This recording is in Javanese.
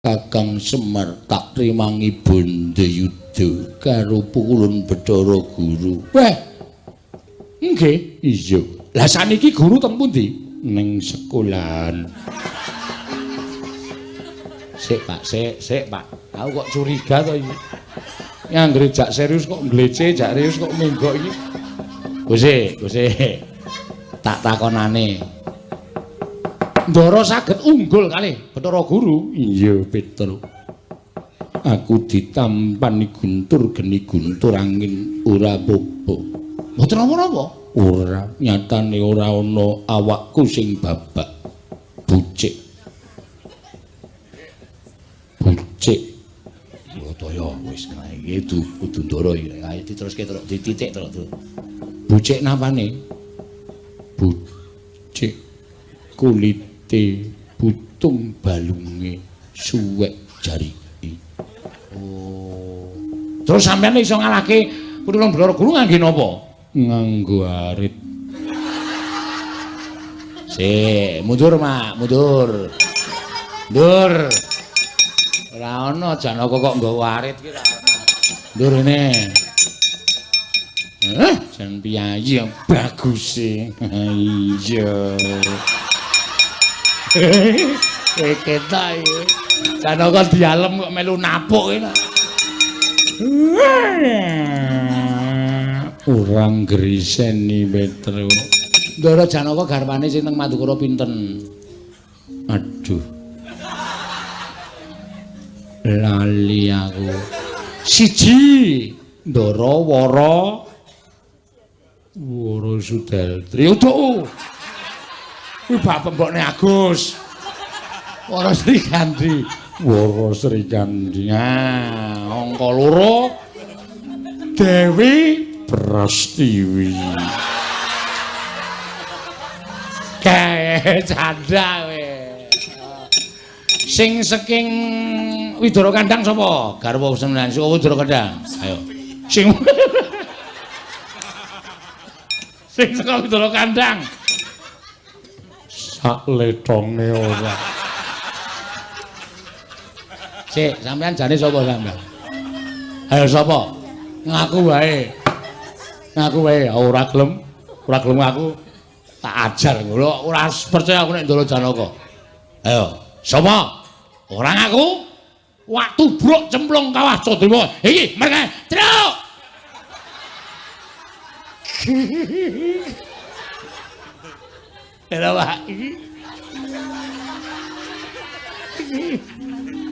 Kakang Semar tak trimangi Bandayuda karo pukulun Bathara Guru. Weh. Nggih, iya. Lah saniki guru teng pundi? Ning sekolahan. Sik, Pak, sik, sik, Pak. Aku kok curiga to iki. Anggere jak serius kok nglece, jak serius kok menggok iki. Gusti, Gusti. Tak takonane. Ndara saged unggul kalih Bathara Guru. Iya, Petro. Aku ditampani guntur geni guntur angin ora apa-apa. Mboten napa-napa. Ora, nyatane ora ana awakku sing babak. Bucik. Bucik. Brataya wis iki kudu Ndara iki. Ayo diteruske terus, dititik terus. Bucik napane? Bucik kulite butung balunge suwek jariki. Oh. Terus sampeyan iso ngalahke Putrane Bathara Guru ngangge napa? Nganggo arit. Sik, mundur, Mak, mundur. Mundur. Ora ana Janaka kok nggawa arit ki ora ana. Mundur rene. Jan piyayi yang bagus e. Iya. Kowe ketok iki. Janaka dialem kok melu napuk iki. Ora ngriseni Petro. Ndara Janaka garwane sing teng Madukara pinten? Aduh. Lali aku. Siji, Ndara Wara Wara Sudaltri. Uduk. Kuwi bab pembokne Agus. Wara Srikandhi. Wara Srikandhi. Nah, angka 2 Dewi Prastiwi. Kae canda kowe. Sing saking Widara Kandang sapa? Garwa Semenan saka Widara Kandang. Ayo. Sing sing saka Widara Kandang. Sak letonge ora. Sik, sampean jane sapa sampean? Ayo sapa? Ngaku wae. Ngaku wae, ora gelem, ora gelem ngaku tak ajar ngono. Ora percaya aku nek Ndara Janaka. Ayo, sapa? Ora ngaku? Wak tubruk cemplung kawah Cadewa. Iki mereka truk. Lha Pak iki.